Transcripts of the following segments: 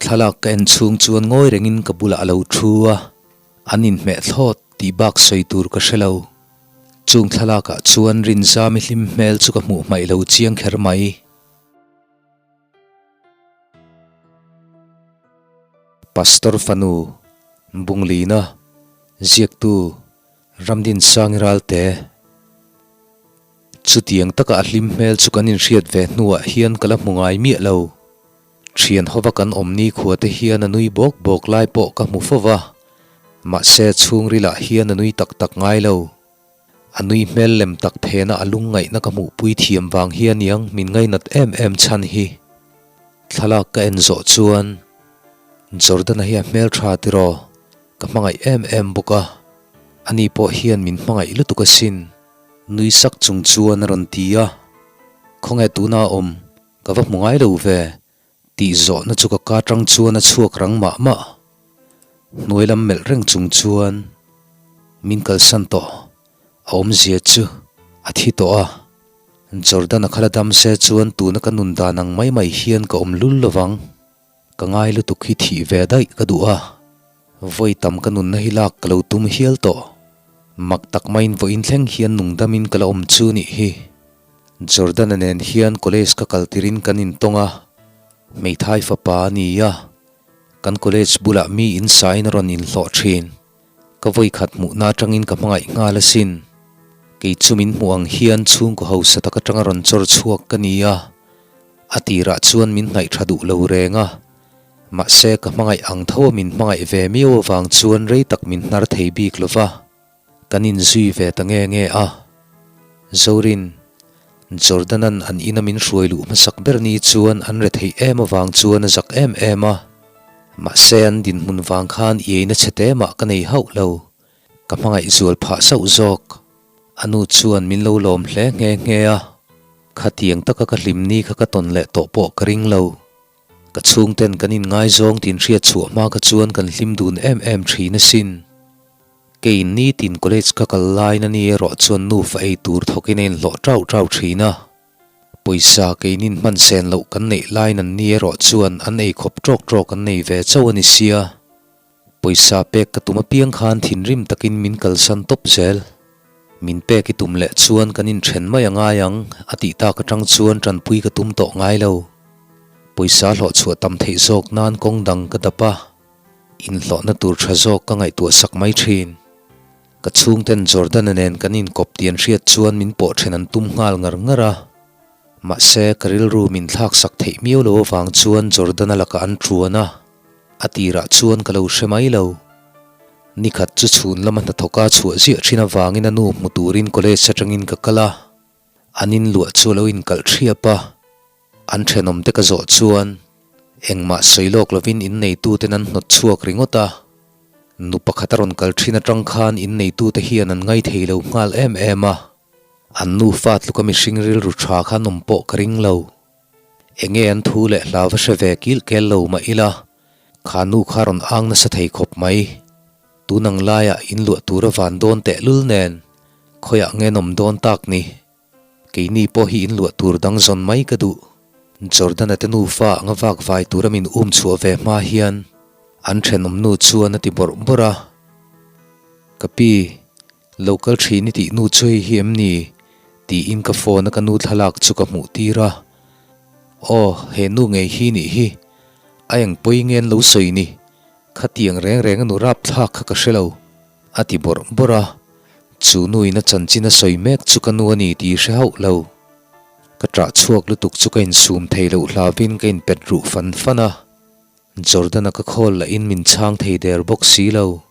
Thlalak ka en chhung chuan ngawi rengin ka bulah a lo thu a, an inhmeh thlawt tih bak sawi tur ka hre lo. Chung thlalakah chuan Rinzami hlim hmel chu ka hmuh hmaih lo chiang kher mai. Pastor fanu Bunglina ziaktu Ramdin Sangi Ralte. Chutiang taka a hlim hmel chu kan inhriat ve hnuah hian ka la hmu ngai miah lo. Thian hova kan awm ni khua te hian a nui bawk bawk lai pawh ka hmu fo va, mahse chhungrilah hian a nui tak tak ngai lo. A nui hmel lem tak phena a lungngaihna ka hmuhpui thiam vang hi aniang min ngainat em em chhan hi. Thlalak ka en zawh chuan Jordan-a hi a hmeltha tiraw? Ka hmangaih em em bawk a, ani pawh hian min hmangaih lutuk asin. Nui sak chung chuan a rawn ti a, Khawnge tuna a awm, ka va hmu ngai lo ve, tih zawhna chu ka ka tang chuan a chhuak rang mah mah. Hnuai lam melh reng chung chuan min kalsan tawh, a awmzia chu a thi tawh a, Jordan-a kha la dam se chuan tuna ka nun dan ang mai mai hian ka awm lul lovang. Ka ngai lutuk hi thih ve daih ka duh a, vawi tam ka nunna hi lak ka lo tum hial tawh. Mak tak maiin vawiin thleng hian nungdamin ka la awm chu nih hi. Jordan-a nen hian college ka kal tirin kan intawng a, hmeithai fapa a ni a, kan college bulah mi insain a rawn inhlawh thin. Ka vawi khat hmuhna atangin ka hmangaih nghal asin. Kei chu min hmuh ang hian chhungkaw hausa tak atanga rawn chawr chhuak ka ni a, a tirah chuan min hnaih tha duh lo reng a. Mahse ka hmangaih ang tho a min hmangaih ve miau avang chuan rei tak min hnar thei bik lo va, kan inzui ve ta nge nge a. Zorin, Jordan-a'n an ina min hruai luh hmasak ber ni chuan an re theih em avang chuan a zak em em a. Mahse an dinhmun vang khan ieina chhe te mah ka nei hauh lo. Ka hmangaih zual phah sauh zawk. A nu chuan min lo lawm hle nghe nghe a. Khatiang taka ka hlim ni kha ka tawn leh tawh pawh ka ring lo. Ka chhungten kan inngaizawng tin hriat chhuah hma kha chuan kan hlim dun em em thin asin. Kei nitin college ka kal lain a ni erawh chuan nufa ei tur thawkin a inhlawh tau tau thin a. Pawisa keinin hman sen loh kan neih lain an ni erawh chuan an ei khawp tawk tawk an nei ve chauh a ni sia. Pawisa pek ka tum apiang khan thinrim takin min kalsan tawp zel. Min pek i tum leh chuan kan inthen mai a ngai ang a tih tak atang chuan tanpui ka tum tawh ngai lo. Pawisa hlawh chhuah tam theih zawk nan kawng dang ka dap a. Inhlawhna tur tha zawk ka ngaihtuah sak mai thin. Ka chhungten Jordan-a nen kan inkawp tih an hriat chuan min pawh then an tum nghal ngar ngar a. Mahse, ka rilru min thlak sak theih miau lo avang chuan Jordan-a lakah an tuan a, a tirah chuan ka lo hre mai lo. Nikhat chu chhun lama hnathawka chhuah ziah thin avangin a nu hmu turin college atangin ka kal a, an inluah chu a lo inkalh thiap a. An thenawmte ka zawh chuan engmah sawi lawk lovin inneituten an hnawt chhuak ringawt a, nu pakhat a rawn kal thin atang khan inneitute hian an ngaithei lo nghal em em a, an nufa tluka mihring rilru tha kha an awm pawh ka ring lo. Enge an thu leh hla va hre ve kilh kel lo mah ila, kha nu kha rawn ang nasa thei khawp mai. Tun ang laiah inluah tur a van dawn tehlul nen, khawiah nge an awm dawn tak ni? Keini pawh hi inluah tur dang zawn mai ka duh. Jordan-a te nufa anga vak vai tura min um chhuah ve hma hian an thenawm nu chuan a ti bawrh bawrh a. Ka pi, lo kal thin i tih nu chu hei hi em ni? tiin ka phone a ka nu thlalak chu ka hmuh tir a. Aw, he nu ngei hi nih hi. A eng pawi nge an lo sawi ni? Khatiang reng reng a nu rapthlak kha ka hre lo. A ti bawrh bawrh a, chu nuin a chanchin a sawi mek chu ka nu a ni tih hre hauh lo. Ka ṭah chhuak lutuk chu ka insum thei loh hlauhin ka inpet ruh fan fan a, Jordan-a ka khawl lahin min chhang thei der bawk si lo.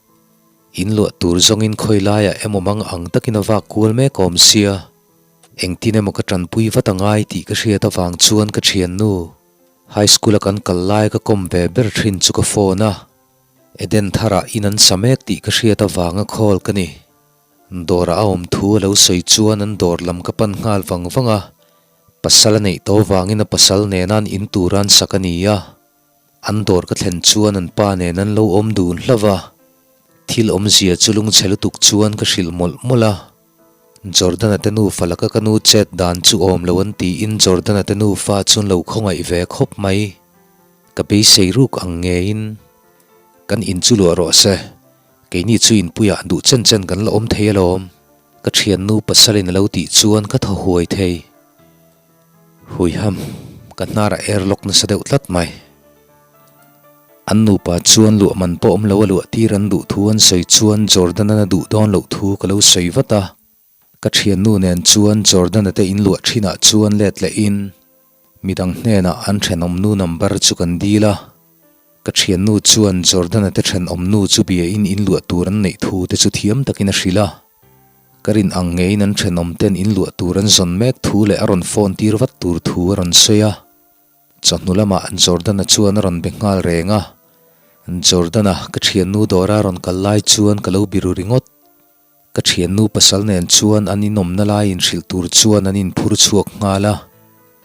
In luah tur zawngin khawi laiah emaw mang ang takin a vak kual mek awm sia, engtin emaw ka ṭanpui vat a ngai tih ka hriat avang chuan ka ṭhiannu, high school-a kan kal lai ka kawm ve ber ṭhin chu ka phone a. Eden tharah in an sa mek tih ka hriat avanga call ka ni. Dawrah a awm thu a lo sawi chuan an dawr lam ka pan nghal vang vang a, pasal a neih tawh avangin a pasal nena an in tura an sak a ni a. An dawr ka thlen chuan an pa nen an lo awm dun hlauh a, thil awmzia chu lungchhe lutuk chuan ka hrilh mawlh mawlh a. Jordan-a te nufa laka ka nu chet dan chu awm lo an tiin Jordan-a te nufa chuan lo khawngaih ve khawp mai. Ka beisei ruk ang ngeiin kan in chu luah rawh se, keini chu inpuiah duh chen chen kan la awm thei alawm, ka thiannu pasalin a lo tih chuan ka thaw huai thei. Huiham, ka hnar a air lock nasa deuh tlat mai. An nupa chuan luah man pawh awm lo a luah tir an duh thu an sawi chuan Jordan-an a duh dawn loh thu ka lo sawi vat a. Ka thiannu nen chuan Jordan-a te in luah thinah chuan let lehin midang hnenah an thenawmnu number chu kan dil a. Ka thiannu chuan Jordan-a te thenawmnu chu biain in luah tur an neih thu te chu thiam takin a hrilh a. Ka rin ang ngeiin an thenawm ten in luah tur an zawn mek thu leh a rawn phone tir vat tur thu a rawn sawi a. Chawhnu lamah Jordan-a chuan a rawn be nghal reng a. Jordan-a ka thiannu dawra rawn kal lai chuan ka lo biru ringawt. Ka thiannu pasal nen chuan an inawmna lai inhrilh tur chuan an inphur chhuak nghal a,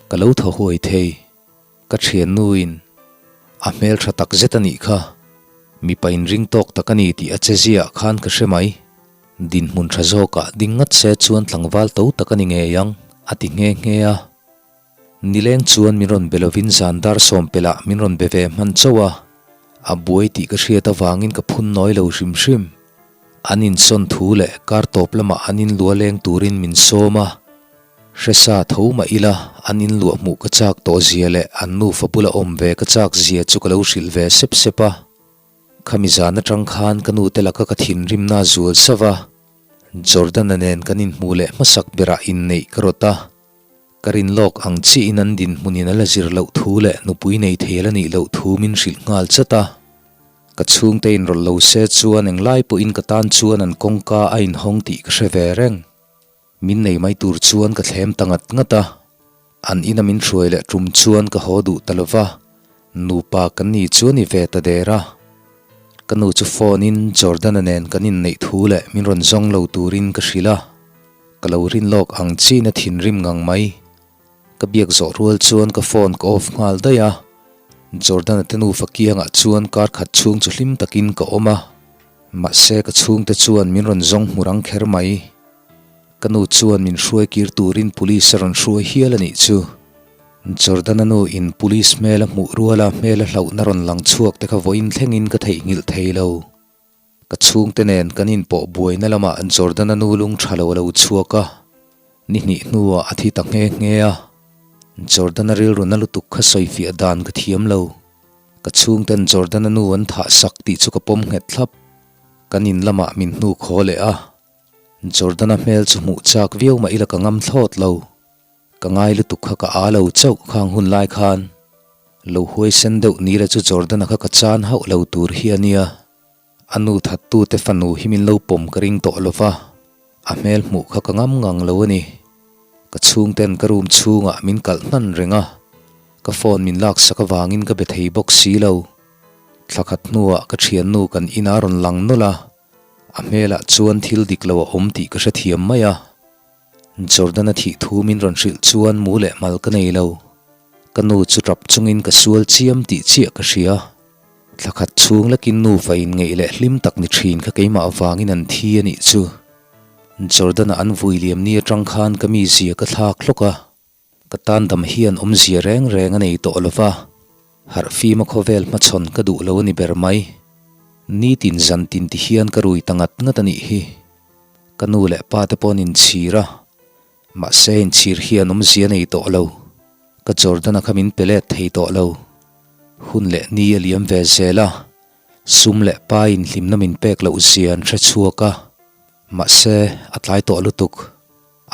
ka lo thaw huai thei. Ka thiannuin a hmel tha tak zet a nih kha, mipa inring tawk tak a ni tih a che ziaah khan ka hre mai. Dinhmun tha zawkah ding ngat se chuan tlangval to tak a ni ngei ang, a ti nghe nghe a. Nileng chuan min rawn be lovin zan dar sawm pelh ah min rawn be ve hman chauh a, a buai tih ka hriat avangin ka phun nawi lo hrim hrim. An insawn thu leh kar tawp lamah an inlua leng turin min sawm a, hresa tho mah ila an inluah hmuh ka chak tawh zia leh an nufa bula awm ve ka chak zia chu ka lo hrilh ve sep sep a. Khami zan atang khan ka nute laka ka thinrimna a zual sauh a, Jordan-a nen kan inhmuh leh hmasak berah inneih ka rawt a, ka rin lawk ang chiahin an dinhmunin a la zir loh thu leh nupui nei thei a la nih loh thu min hrilh nghal chat a. Ka chhungte inrawlh lo se chuan englai pawhin ka tan chuan an kawngka a inhawng tih ka hre ve reng. Min nei mai tur chuan ka thlem ta ngat ngat a, an ina min hruai leh tum chuan ka haw duh ta lova, nupa kan ni chu a ni ve ta der a. Ka nu chu phone in Jordan-a nen kan inneih thu leh min rawn zawng lo turin ka hrilh a, ka lo rin lawk ang chiin a thinrim ngang mai. Ka biak zawh rual chuan ka phone ka off nghal daih a, Jordan-a te nufa kiangah chuan kar khat chhung chu hlim takin ka awm a, mahse ka chhungte chuan min rawn zawng hmu rang kher mai. Ka nu chuan min hruai kir turin police a rawn hruai hial a nih chu. Jordan-a nu in police hmel a hmuh ruala hmel a hlauhna rawn lang chhuak te kha vawiin thlengin ka theihnghilh thei lo. Ka chhungte nen kan inpawh buaina lamah Jordan-a nu lung tha lo a lo chhuak a, ni hnih hnuah a thi ta nghe nghe a. Jordan-a rilru na lutuk kha sawifiah dan ka thiam lo. Ka chhungten Jordan-a nu an thah sak tih chu ka pawm nghet thlap. Kan in lamah min hnuk haw leh a. Jordan-a hmel chu hmuh chak viau mah ila ka ngam thlawt lo. Ka ngai lutuk kha ka aa lo chauh khang hun lai khan. Lo huaisen deuh nila chu Jordan-a kha ka chan hauh lo tur hi a nia. A nu thattute fanu hi min lo pawm ka ring tawh lo va, a hmel hmuh kha ka ngam ngang lo a ni. Ka chhungten ka room chhungah min kalh hnan reng a, ka phone min laksak avangin ka be thei bawk si lo. Thla khat hnuah ka thiannu kan inah a rawn lang nawlh a, a hmelah chuan thil dik lo a awm tih ka hrethiam mai a. Jordan-a thih thu min rawn hrilh chuan mu leh mal ka nei lo. Ka nu chu tap chungin ka sual chiam tih chiah ka hria. Thla khat chhung lekin nufa inngeih leh hlim tak ni thin kha keimah vangin an thi a nih chu. Jordan-a an vui liam ni atang khan ka mizia ka thlak hlawk a. Ka tan dam hian awmzia reng reng a nei tawh lo va, harh fima khawvel hmachhawn ka duh lo a ni ber mai. Nitin zan tin ti hian ka rui ta ngat ngat a nih hi. Ka nu leh pa te pawh an inchhir a, mahse inchhir hian awmzia a nei tawh lo. Ka Jordan-a kha min pe let thei tawh lo. Hun leh ni a liam ve zel a, sum leh pa in hlimna min pek loh zia an hre chhuak a, mahse a tlai tawh lutuk.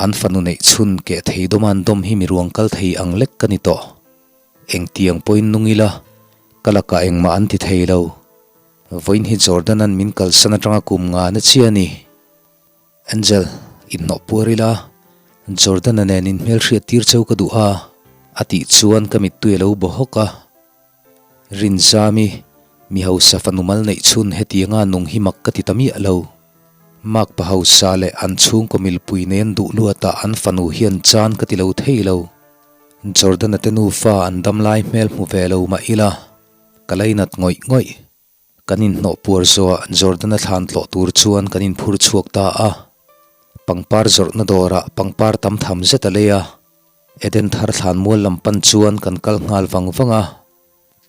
An fanu neih chhun keh thei dawm an dawm hi mi ruang kal thei ang lek ka ni tawh. Engtiang pawhin nung ila, ka lakah engmah an ti thei lo. Vawiin hi Jordan-a'n min kalsan atanga kum nga na chiah a ni. Angel, inhnawh puar ila, Jordan-a nen inhmelhriat tir cheu ka duh a, a tih chuan ka mittui a lo baw hawk a. Rinzami, mi hausa fanu mal neih chhun hetianga nung hi mak ka ti ta miah lo. Mak pa hausa leh an chhungkaw milpui nen duh luatah an fanu hian chan ka ti lo thei lo. Jordan-a te nufa an dam lai hmel hmu ve lo mah ila, ka lainat ngawih ngawih. Kan inhnawh puar zawhah Jordan-a thlan tlawh tur chuan kan inphur chhuak ta a. Pangpar zawrhna dawrah pangpar tam tham zet a lei a. Eden thar thlan mual lam pan chuan kan kal nghal vang vang a.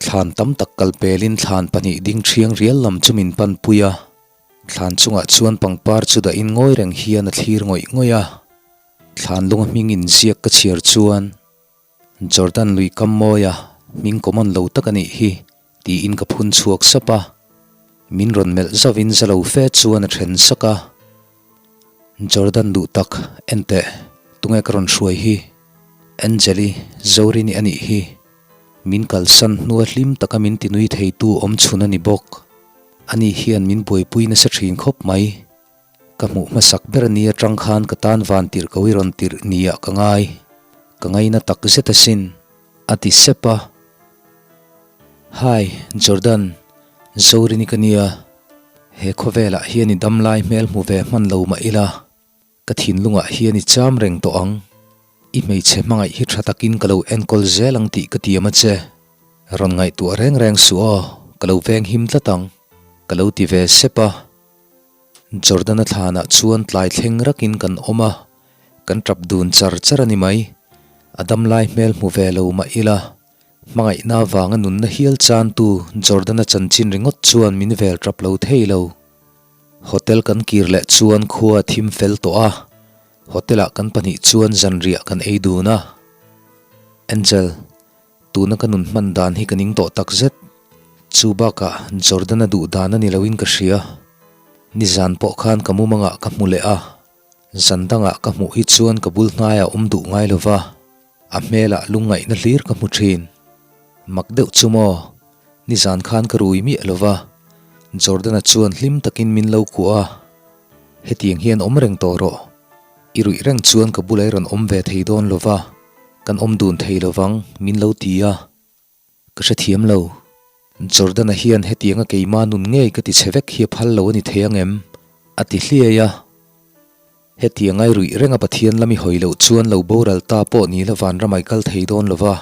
Thlan tam tak kal pelin thlan pahnih ding thiang rial lam chu min panpui a, thlan chungah chuan pangpar chu dahin ngawi reng hian a thlir ngawih ngawih a. Thlan lunga hming inziak ka chhiar chuan Jordan lui kam mawia hming common lo tak a nih hi tiin ka phun chhuak sap a, min rawn melh zauhin za lo fe chuan a then sak a. Jordan duh tak, enteh, tunge ka rawn hruai hi? Angeli, Zorini a nih hi. Min kalsan hnua hlim taka min tinui theitu awm chhun a ni bawk. Ani hian min buaipui nasa thin khawp mai. Ka hmuh hmasak ber ni atang khan ka tan van tirh ko i rawn tirh niah ka ngai. Ka ngaina tak zet asin, a ti sep a. Hi, Jordan, Zorini ka nia. He khawvelah hian i dam lai hmel hmu ve hman lo mah ila, ka thinlungah hian i cham reng tawh ang. I hmeichhe hmangaih hi tha takin ka lo enkawl zel ang tih ka tiam a che. Rawn ngaihtuah reng reng suh aw, ka lo veng him tlat ang, ka lo ti ve sep a. Jordana thlanah chuan tlai thleng rakin kan awm a, kan tap dun char char a ni mai. A dam lai hmel hmu ve lo mah ila, hmangaihna avanga nunna hial chantu Jordana chanchin ringawt chuan min vel tap lo thei lo. Hotel kan kir leh chuan khua a thim fel tawh a, hotel-ah kan pahnih chuan zanriah kan ei dun a. Angel. Tuna ka nun hman dan hi ka ning tawh tak zet. Chu bakah Jordan-a duh dan a ni loin ka hria. Nizan pawh khan ka mumangah ka hmu leh a. Zan dangah ka hmuh hi chuan ka bul hnaiah awm duh ngai lo va, a hmelah lungngaihna hlir ka hmu thin. Mak deuh chu maw, nizan khan ka rui miah lo va, Jordan-a chuan hlim takin min lo kuah a. Hetiang hian awm reng tawh rawh. I ruih reng chuan ka bulah i rawn awm ve thei dawn lo va. Kan awm dun thei lovang min lo ti a, ka hrethiam lo. Jordan-a hian hetianga keimah nun ngei ka ti che vek hi a phal lo a ni thei ang em? a ti hliai a. Hetiang ai ruih renga Pathian lam i hawi loh chuan lo boral ta pawh ni la vanram ai kal thei dawn lo va.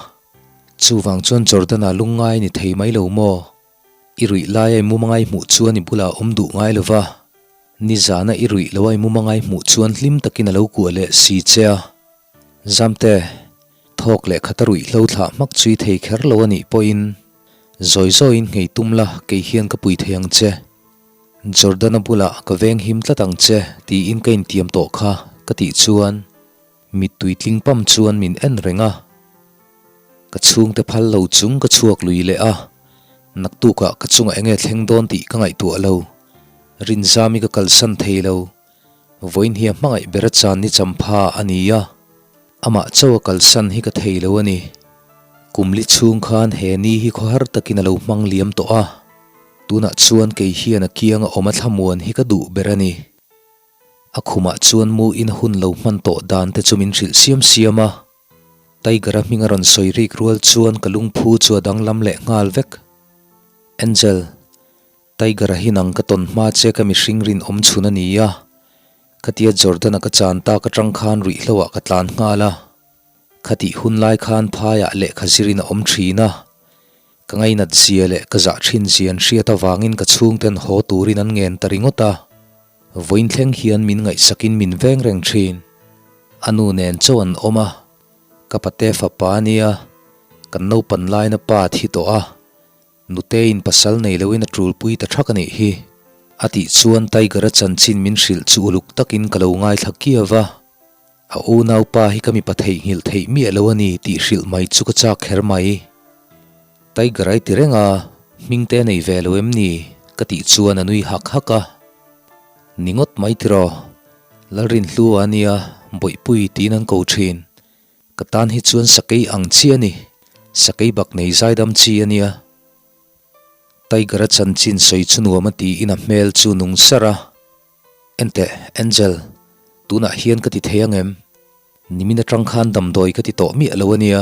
Chuvang chuan Jordan-a lungngai a ni thei mai lo maw? I ruih lai ai mumangai hmuh chuan i bulah a awm duh ngai lo va. Nizana i ruih lo ai mumangai hmuh chuan hlim takin a lo kuah leh si che a. Zamte, thawk leh khat a ruih hlo thlah hmak chui thei kher lo a nih pawhin zawi zawiin nghei tum la kei hian ka pui thei ang che. Jordan-a bulah ka veng him tlat ang che tiin ka intiam tawh kha ka tih chuan mittui tling pam chuan min en reng a. Ka chhungte phal lo chung ka chhuak lui leh a, naktukah ka chungah enge thleng dawn tih ka ngaihtuah lo. Rinzami ka kalsan thei lo. Vawiin hi a hmangaih ber a chan ni champha a ni a, amah chauh a kalsan hi ka thei lo a ni. Kum li chhung khan he ni hi khawhar takin a lo hmang liam tawh a, tunah chuan kei hian a kianga awm a thlamuan hi ka duh ber a ni. A khumah chuan mu in a hun lo hman tawh dan te chu min hrilh siam siam a, Tiger-a hming a rawn sawi rik rual chuan ka lungphu chu a danglam leh nghal vek. Angel. Tiger-a hi nang ka tawn hma che ka mihring rinawm chhun a ni a, khatia Jordan-a ka chan tak atang khan ruihhlo ah ka tlan nghal a, khatih hun lai khan phaiah lehkha zirin a awm thin a, ka ngainat zia leh ka zah thin zia an hriat avangin ka chhungten haw turin an ngen ta ringawt a, vawiin thleng hian min ngaihsakin min veng reng thin. A nu nen chauh an awm a, ka pate fapa a nia, kan naupan laina pa a thi tawh a, Nuteiin pasal nei loin a tulpui ta thak a nih hi. A tih chuan Tiger-a chanchin min hrilh chu uluk takin ka lo ngaithla kiau va. A unaupa hi ka mipa theihnghilh theih miah lo a ni tih hrilh mai chu ka chak kher mai. Tiger-a i ti reng a, hming te a nei ve lo em ni? ka tih chuan a nui hak hak a. Ni ngawt mai tiraw, Lalrinhlua a nia, Bawihpui tiin an ko thin. Ka tan hi chuan sakei ang chi a ni, sakei bak nei zaidam chi a nia. Tiger-a chanchin sawi chu nuam a tiin a hmel chu nung sar a. Enteh, Angel, tunah hian ka ti thei ang em? Nimin atang khan damdawi ka ti tawh miah lo a nia.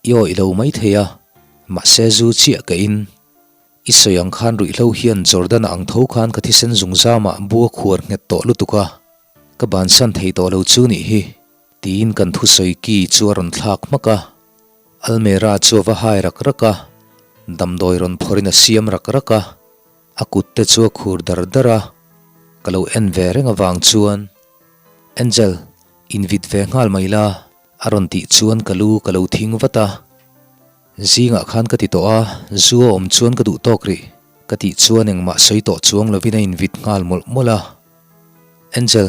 I awih lo mai thei a, mahse zu chiah ka in. I sawi ang khan ruihhlo hian Jordan-a ang tho khan ka thisen zungzamah bu a khuar nghet tawh lutuk a, ka bansan thei tawh lo chu nih hi. Tiin kan thusawi ki chu a rawn thlak hmak a, Almera chu a va hai rak rak a, damdawi rawn phawrhin a siam rak rak a, a kut te chu a khur dar dar a, ka lo en ve reng avang chuan, Angel, invit ve nghal mai la, a rawn tih chuan ka lu ka lo thing vat a. Zingah khan ka ti tawh a, zu a awm chuan ka duh tawk rih. Ka tih chuan engmah sawi tawh chuang lovin a invit nghal mawlh mawlh a. Angel,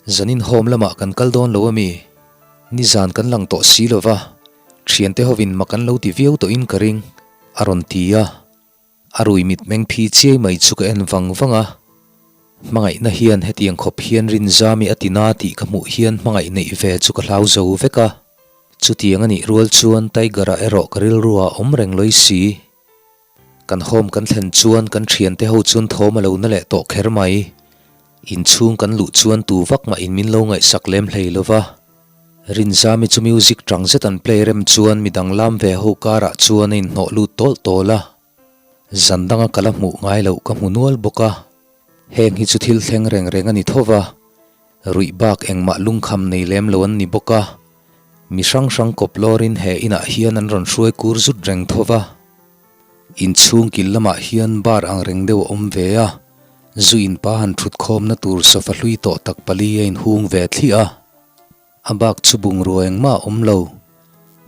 zanin home lamah kan kal dawn lo ami? Nizan kan lang tawh si lova, thiante hovin mak an lo ti viau tawhin ka ring, a rawn ti a. A rui mitmeng phi chiai mai chu ka en vang vang a. Hmangaihna hian hetiang khawp hian Rinzami a ti na tih ka hmuh hian hmangaih neih ve chu ka hlau zo vek a. Chutiang a nih rual chuan Tiger-a erawh ka rilru ah awm reng lawi si. Kan home kan thlen chuan kan thiante ho chuan thawm a lo na leh tawh kher mai. Inchhung kan luh chuan tu vak mah in min lo ngaihsak lem hlei lo va. Rinzami chu music tang zet an play rem chuan midang lam ve ho karah chuan a inhnawh lut tawl tawl a. Zan danga ka la hmuh ngai loh ka hmu nual bawk a. Heng hi chu thil thleng reng reng a ni tho va. Ruih bak engmah lungkham nei lem lo an ni bawk a. Mi hrang hrang kawp lawrin he inah hian an rawn hruai kur zut reng tho va. Inchhung kil lamah hian bar ang reng deuh a awm ve a, zu inpa han thut khawmna tur sofa hlui tawh tak pali a inhung ve thliah a. A bak chu bungrua engmah a awm lo.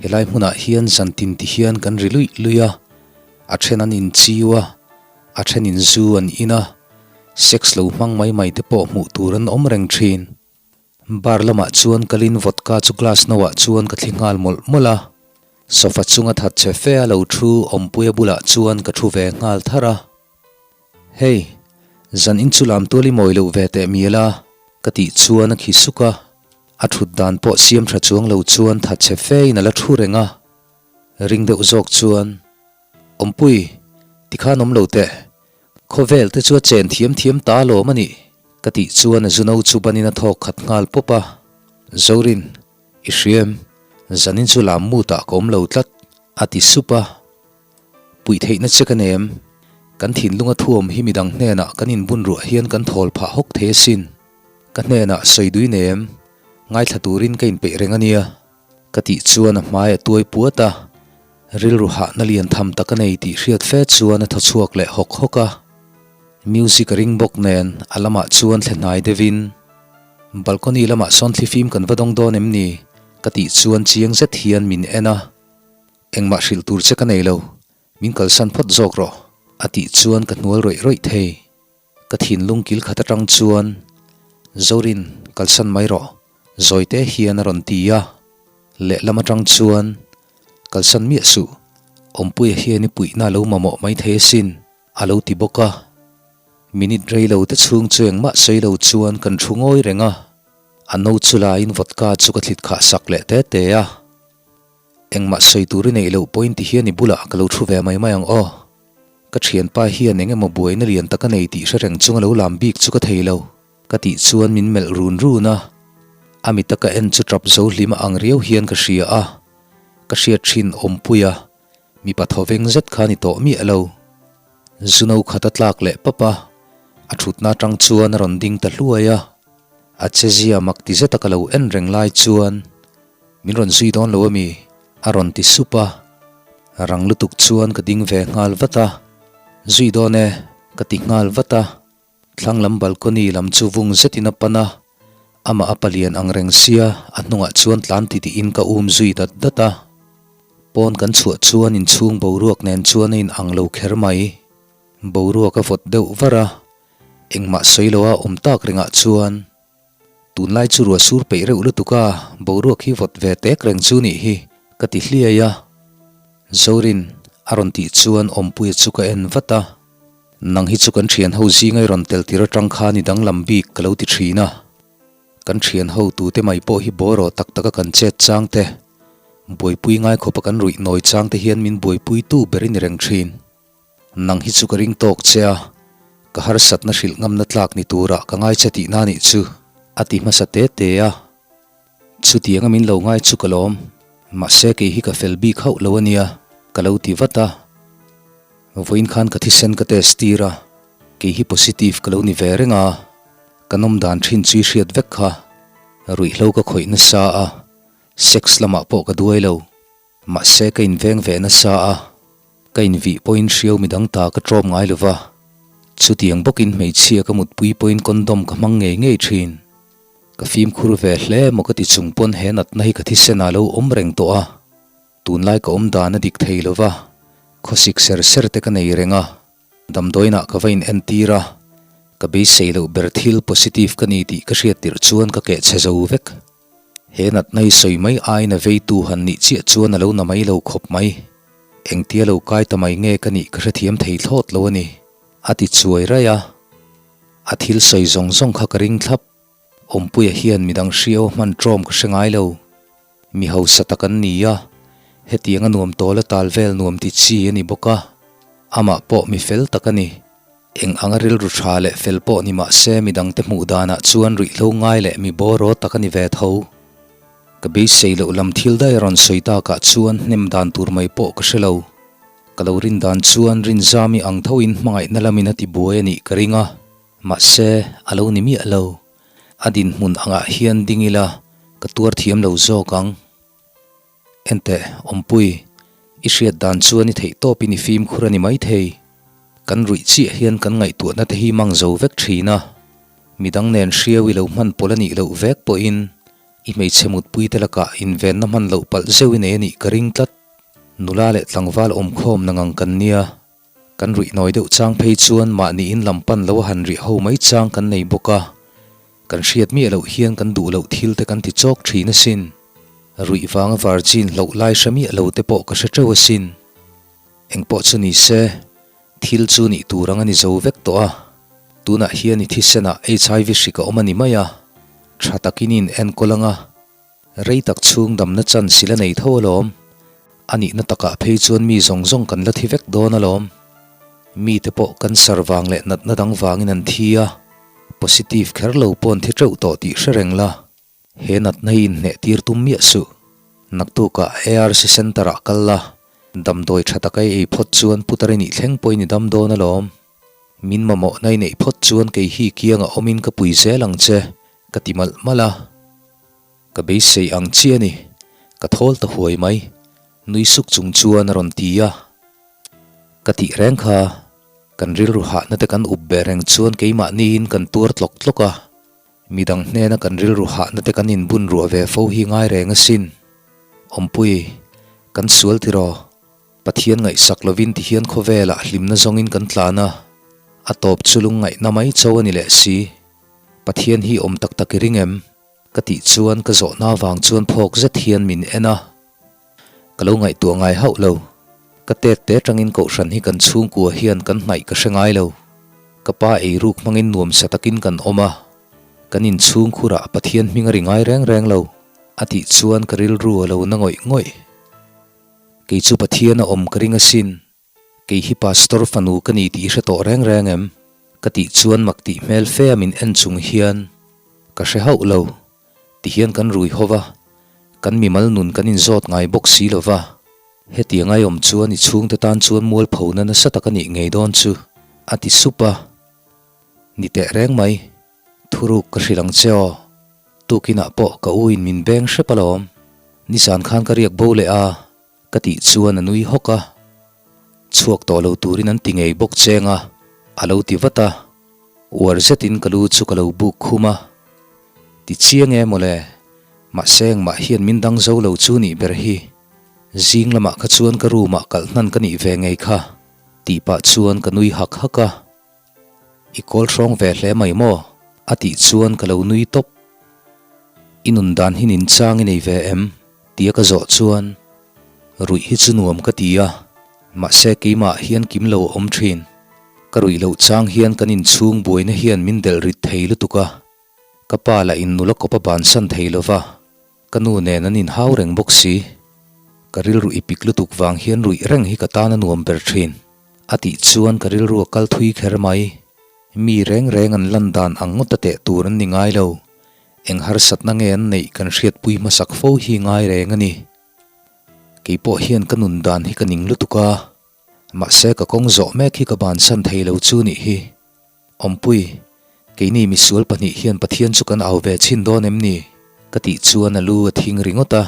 Helai hmunah hian zan tin ti hian kan ri luih luih a, a then an inchiu a, a then in zu an in a, sex lo hmang mai mai te pawh hmuh tur an awm reng thin. Bar lamah chuan kalin vodka chu glass no ah chuan ka thli nghal mawlh mawlh a, sofa chunga that che fe a lo thu Awmpuia bulah chuan ka thu ve nghal thar a. Hey, zan in chu lam tual i mawi loh ve teh mial a, ka tih chuan a khi suk a, a thut dan pawh siam tha chuang lo chuan that che fe in a la thu reng a, ring deuh zawk chuan, Awmpui, tikhan awm lo teh, Khawvel te chu a chen thiam thiam ta alawm a nih, ka tih chuan a zuno chu banin a thawk khat nghal pawp a. Zorin, i hria em? Zanin chu lam mut ah ka awm lo tlat, a ti sup a. Puih theihna che ka nei em? Kan thinlunga thuawm hi midang hnenah kan inbun ruah hian kan thawl phah hawk thei asin. Ka hnenah sawi dui nei em? Ngaithla turin ka inpeih reng a nia. Ka tih chuan a hmai a tuai puat a, rilru hahna lian tham tak a nei tih hriat fe chuan a thaw chhuak leh hawk hawk a. Music a ring bawk nen a lamah chuan thle hnai deuhin, Balcony lamah sawn thlifim kan va dawng dawn em ni? ka tih chuan chiang zet hian min en a, Engmah hrilh tur che ka nei lo, min kalsan phawt zawk rawh, a tih chuan ka hnual rawih rawih thei. Ka thinlung kil khat atang chuan, Zorin, kalsan mai rawh, zawite hian a rawn ti a. Lehlam atang chuan, Kalsan miah suh, Awmpuia hian i puihna a lo mamawh mai thei asin, a lo ti bawk a. Minute rei lo te chhung chu engmah sawi lo chuan kan thu ngawi reng a. A no chu laiin vodka chu ka thlit khah sak leh te te a. Engmah sawi tur i neih loh pawhin ti hian i bulah ka lo thu ve mai mai ang aw. Ka thianpa hian eng emaw buaina lian tak a nei tih hre reng chunga lo lam bik chu ka thei lo. Ka tih chuan min melh run run a, a mita ka en chu tap zo hlim a ang riau hian ka hria a, ka hriat thin Awmpuia mipa thawveng zet kha ni tawh miah lo. Zuno khat a tlak leh pap a, a thutna atang chuan a rawn ding ta hluai a, a chezia mak ti zeta ka lo en reng lai chuan Min rawn zui dawn lo ami? A rawn ti sup a. Rang lutuk chuan ka ding ve nghal vat a. Zui dawn e, ka ti nghal vat a. Thlang lam balcony lam chu vung zetin a pan a. Amah a palian ang reng sia, a hnungah chuan tlan ti tiin ka um zui dat dat a. Pawn kan chhuah chuan inchhung boruak nen chuan a in ang lo kher mai. Boruak a vawt deuh var a. Engmah sawi lo a awm tak rengah chuan. Tunlai chu ruah sur peih reuh lutuk a, boruak hi vawt ve tek reng chu nih hi, ka ti hliai a. Zorin a rawn tih chuan Awmpuia chu ka en vat a. Nang hi chu kan thian ho zinga i rawn tel tir atang khan i danglam bik ka lo ti thin a. Kan thian ho tute mai pawh hi bawraw tak taka kan chet chang te, buaipui ngai khawpa kan ruih nawi chang te hian min buaipuitu ber i ni reng thin. Nang hi chu ka ring tawk che a, ka harsatna hrilh ngamna tlak ni turah ka ngai che tihna nih chu, a ti hmasa te te a. Chutianga min lo ngai chu ka lawm, mahse kei hi ka fel bik hauh lo a nia, ka lo ti vat a. Vawiin khan ka thisen ka test tir a, kei hi positive ka lo ni ve reng a, ka nawm dan thin chu i hriat vek kha, ruihhlo ka khawih nasa a, sex lamah pawh ka duai lo, mahse ka inveng ve nasa a. Ka invih pawhin hriau midang ta ka tlawm ngai lo va, chutiang bawkin hmeichhia ka mutpui pawhin condom ka hmang ngei ngei thin. Ka fimkhur ve hle maw ka ti chung pawn he natna hi ka thisen ah lo awm reng tawh a. Tunlai ka awm dan a dik thei lo va, khawsik ser ser te ka nei reng a, damdawiinah ka va in entir a, ka beisei loh ber thil positive ka ni tih ka hriat tirh chuan ka keh chhe zo vek. He natna i sawi mai aiin a veitu han nih chiah chuan a lo na mai lo khawp mai. Engtia lo kai ta mai nge ka nih ka hrethiam thei thlawt lo a ni, a ti chuai raih a. A thil sawi zawng zawng kha ka ring thlap. Awmpuia hian midang hriau a hman ṭawm ka hre ngai lo. Mi hausa tak an ni a, hetiang a nuam tawl a tal vel nuam ti chi a ni bawk a, amah pawh mi fel tak a ni. Eng anga rilru tha leh fel pawh ni mah se midangte hmuh danah chuan ruihhlo ngai leh mi bawraw tak a ni ve tho. Ka beisei loh lam thil daih a rawn sawi takah chuan hnem dan tur mai pawh ka hre lo. Ka lo rin dan chuan Rinzami ang thoin hmangaihna lamin a ti buai a nih ka ring a. Mahse, a lo ni miah lo. A dinhmun angah hian ding ila ka tuar thiam lo zawk ang. Enteh, Awmpui, i hriat dan chuan i theih tawpin i fimkhur a ni maithei. Kan ruih chiah hian kan ngaihtuahna te hi mang zo vek thin a. Midang nen hriau i lo hman pawlh a nih loh vek pawhin i hmeichhe mutpui te lakah invenna hman loh palh zeuh i nei a nih ka ring tlat. Nula leh tlangval awmkhawm nangang kan nia. Kan ruih nawi deuh chang phei chuan mahni in lam pan lo a han rih ho mai chang kan nei bawk a, kan hriat miah loh hian kan duh loh thil te kan ti chawk thin asin. Ruih vanga virgin hloh lai hre miah lo te pawh ka hre teuh asin. Engpawh chu ni se, thil chu nih tur ang a ni zo vek tawh a, tunah hian i thisenah HIV hrik a awm a ni mai a, tha takin i in enkawl ang a, Rei tak chhung damna chance i la nei tho alawm. A nihna takah phei chuan mi zawng zawng kan la thi vek dawn alawm. Mite pawh cancer vang leh natna dang vangin an thi a, positive kher lo pawh an thi teuh tawh tih hre reng la. He natna hi inhneh tir tum miah suh. Naktukah ARC Centre ah kal la, damdawi tha taka i ei phawt chuan putar i nih thleng pawhin i dam dawn alawm. Min mamawhna i neih phawt chuan kei hi kiangah awmin ka pui zel ang che, ka ti malh malh a. Ka beisei ang chiah a ni, ka thawl ta huai mai, nui suk chung chuan a rawn ti a. Ka tih reng kha, kan rilru hahna te kan up beh reng chuan keimahniin kan tuar tlawk tlawk a, midang hnena kan rilru hahna te kan inbun ruah ve fo hi ngai reng asin. Awmpui, kan sual tiraw? Pathian ngaihsak lovin tihian khawvelah hlimna zawngin kan tlan a, a tawp chu lungngaihna mai cho a ni leh si. Pathian hi awm tak tak i ring em? Ka tih chuan ka zawhna vang chuan phawk zet hian min en a, ka lo ngaihtuah ngai hauh lo. Ka tet te atangin kohhran hi kan chhungkua hian kan hnaih ka hre ngai lo. Ka pa eiruk hmangin nuamsa takin kan awm a, kan inchhungkhurah Pathian hming a ri ngai reng reng lo, a tih chuan ka rilru a lo na ngawih ngawih. Kei chu Pathian a awm ka ring asin. Kei hi Pastor fanu ka ni tih i hre tawh reng reng em? Ka tih chuan mak tih hmel fe a min en chung hian ka hre hauh lo. Ti hian kan rui ho va, kan mimal nun kan inzawt ngai bawk si lo va. Hetiang ai awm chuan i chhungte tan chuan mualphona nasa tak a nih ngei dawn chu, a ti sup a. Ni teh reng mai, thuruk ka hrilh ang che aw. Tukinah pawh ka u in min beng hrep alawm. Nizan khan ka riak bo leh a. Ka tih chuan a nui hawk a, chhuak tawh lo turin an ti ngei bawk cheng a, a lo ti vat a, uar zetin ka lu chu ka lo buk khum a, Ti chiang e mawle, mahse engmah hian min dang zo lo chu nih ber hi, zing lamah kha chuan ka room ah kalh hnan ka nih ve ngei kha, tih pah chuan ka nui hak hak a, I kawl hrawng ve hle mai maw? a tih chuan ka lo nui tawp. I nun dan hi nin chang i nei ve em? tia ka zawh chuan ruih hi chu nuam ka ti a, mahse keimah hian kim lo a awm thin. Ka ruih loh chang hian kan inchhung buaina hian min delh rit thei lutuk a, ka pa lah in nula kawp a bansan thei lo va, ka nu nen an inhau reng bawk si. Ka rilru i pik lutuk vang hian ruih reng hi ka tan a nuam ber thin. A tih chuan ka rilru a kal thui kher mai. Mi reng reng an lan dan ang ngawt a teh tur an ni ngai lo. Eng harsatna nge an neih kan hriatpui hmasak fo hi ngai reng a ni. Kei pawh hian ka nun dan hi ka ning lutuk a, mahse ka kawng zawh mek hi ka bansan thei lo chu nih hi. Awmpui, keini misual pahnih hian Pathian chu kan au ve chhin dawn em ni? Ka tih chuan a lu a thing ringawt a.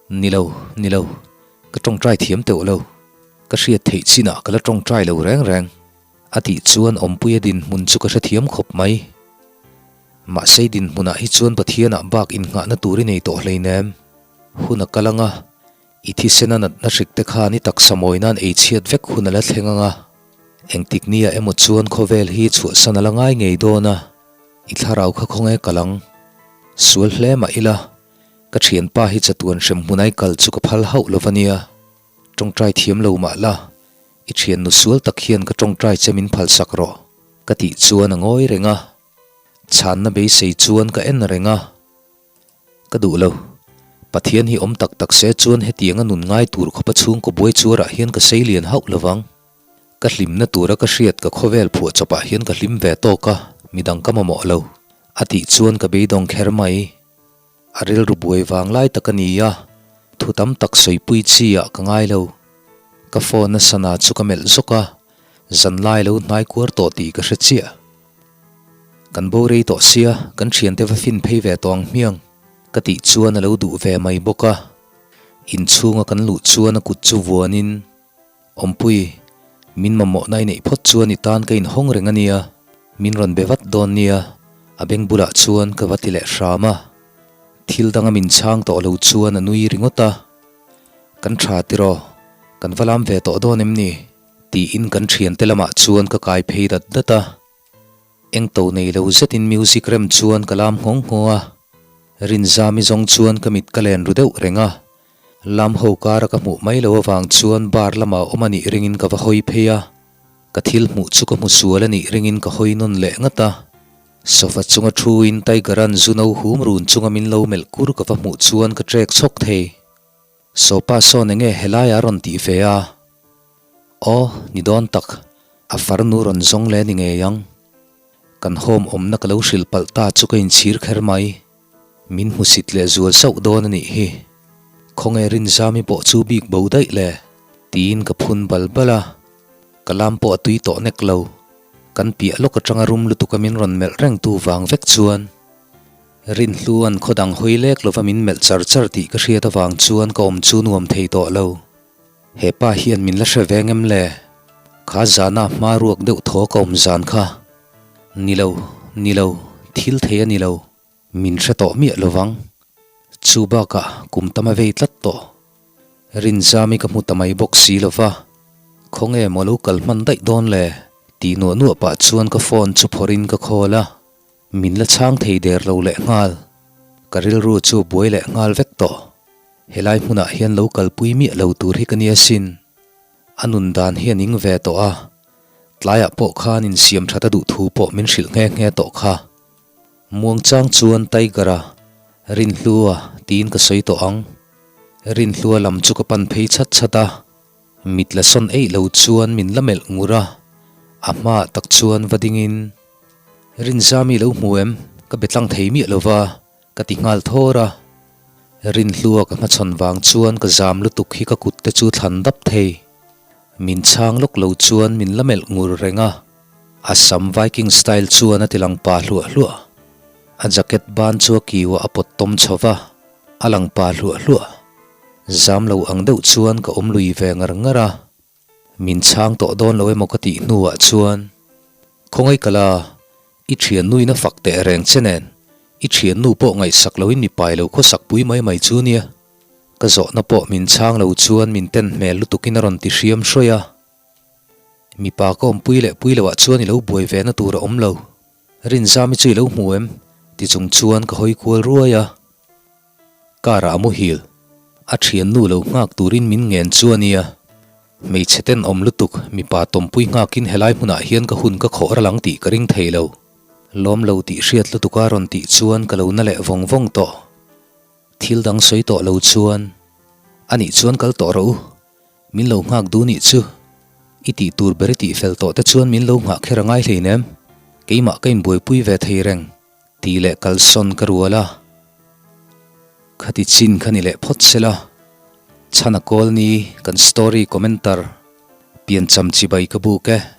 Ni lo, ni lo, ka tawngtai thiam teuh lo. Ka hriat theih chinah ka la tawngtai lo reng reng. A tih chuan Awmpuia dinhmun chu ka hrethiam khawp mai. Mahse dinhmunah hi chuan Pathianah bak innghahna tur i nei tawh hleinem. Hun a kal ang a, I thisena natna hrik te khan i taksa mawi nan ei chhiat vek hun a la thleng ang a, engtik nia emaw chuan khawvel hi chhuahsan a la ngai ngei dawn a, i thlarau kha khawnge kal ang. Sual hle mah ila, ka thianpa hi chatuan hrem hmun ai kal chu ka phal hauh lo va nia. Tawngtai thiam lo mah la, i thiannu sual tak hian ka tawngtai che min phalsak rawh, ka tih chuan a ngawi reng a. Chhanna beisei chuan ka en reng a. Ka duh lo. Pathian hi awm tak tak se chuan hetianga nun ngai tur khawpa chhungkaw buai chuarah hian ka sei lian hauh lovang. Ka hlimna tura ka hriat ka khawvel phuah chawpah hian ka hlim ve tawk a, midang ka mamawh lo. A tih chuan ka beidawng kher mai. A rilru buai vang lai tak a ni a, thu tam tak sawipui chi ah ka ngai lo. Ka phone a sana chu ka melh zawk a, zanlai lo hnai kuar tawh tih ka hre chiah. Kan bo rei tawh sia, kan thiante va fin phei ve tawh ang hmiang, ka tih chuan a lo duh ve mai bawk a. Inchhunga kan luh chuan a kut chu vuanin, Awmpui, min mamawhna i neih phawt chuan i tan ka inhawng reng a nia, min rawn be vat dawn nia, a beng bulah chuan ka va ti leh hram a. Thil danga min chhang tawh lo chuan a nui ringawt a. Kan tha tiraw, kan va lam ve tawh dawn em ni? Tiin kan thiante lamah chuan ka kai phei dat dat a, eng to nei lo zetin music rem chuan ka lam nghawng nghawng a, Rinzami zawng chuan ka mit ka len ru deuh reng a, lam ho kara ka hmuh mai lo avang chuan bar lamah awm a nih ringin ka va hawi phei a, ka thil hmuh chu ka hmu sual a nih ringin ka hawi nawn leh ngat a, sofa chunga thuin Tiger-a'n zu no hum run chunga min lo melh kur ka va hmuh chuan ka trek chhawk thei. Sawpa sawn enge helai a rawn tih ve a? Aw, ni dawn tak, a farnu rawn zawng leh ni ngei ang. Kan home awmna ka lo hrilh palh ta chu ka inchhir kher mai. Min hmusit leh zual sauh dawn a nih hi. Khawnge Rinzami pawh chu bik bo daih le? Tiin ka phun bal bal a. Ka lam pawh a tui tawh nek lo. Kan piah lawk atanga rum lutuk a min rawn melh reng tu vang vek chuan. Rinhluan khaw dang hawi lek lova min melh char char tih ka hriat avang chuan ka awm chu nuam thei tawh lo. He pa hian min la hre veng em le? Kha zana hma ruak deuh thaw ka awm zan kha. Ni lo, ni lo, thil thei a ni lo. Min hre tawh miah lovang. Chu bakah kum tam a vei tlat tawh. Rinzami ka hmu ta mai bawk si lova, khawnge maw lo kal hman daih dawn le? Tih nuah nuah pah chuan ka phone chu phawrhin ka call a. Min la chhang thei der lo leh nghal. Ka rilru chu buai leh nghal vek tawh. Helai hmunah hian lo kalpui miah lo tur hi ka nia sin. A nun dan hi a ning ve tawh a, tlaiah pawh khan insiam that a duh thu pawh min hrilh nghe nghe tawh kha. Muangchang chuan Tiger-a, Rinhlua tiin ka sawi tawh ang. Rinhlua lam chu ka pan phei chhat chhat a, mit la sawn eih lo chuan min la melh ngur a, a hmaah tak chuan va dingin, Rinzami lo hmu em? Ka be tlang thei miah lo va, ka ti nghal thawr a. Rinhlua ka hmachhawn vang chuan ka zam lutuk hi ka kut te chu thlan dap thei. Min chhang lawk lo chuan min la melh ngur reng a. A sam Viking style chuan a ti lang pa hluah hluah. A jacket ban chu a kiuah a pawt tawm chho va, a lang pa hluah hluah. Zam lo ang deuh chuan ka awm lui ve ngar ngar a. Min chhang tawh dawn lo emaw ka tih hnuah chuan, Khawngaih ka la, i thiannu in a fak teh reng che nen, i thiannu pawh ngaihsak loin mi pai lo khawsak pui mai mai chu nia. Ka zawhna pawh min chhang lo chuan min ten hmel lutukin a rawn ti hriam hrawih a. Mipa ka awmpui leh pui loah chuan i lo buai ve na tur a awm lo. Rinzami chu i lo hmu em? ti chung chuan ka hawi kual ruai a. Car ah a muhil. A thiannu lo nghak turin min ngen chu a nia. Hmeichhe tenawm lutuk mipa tawmpui nghakin helai hmunah hian ka hun ka khawh ral ang tih ka ring thei lo. Lawm lo tih hriat lutuk a rawn tih chuan ka lo na leh vawng vawng tawh. Thil dang sawi tawh lo chuan a nih chuan kal tawh rawh u. Min lo nghak duh nih chu. I tih tur ber i tih fel tawh te chuan min lo nghah kher a ngai hleinem. Keimah ka inbuaipui ve thei reng. Tih leh kalsawn ka rual a, khati chin kha ni leh phawt sela, chhan a kawl ni kan story commenter piancham chibai ka buk e.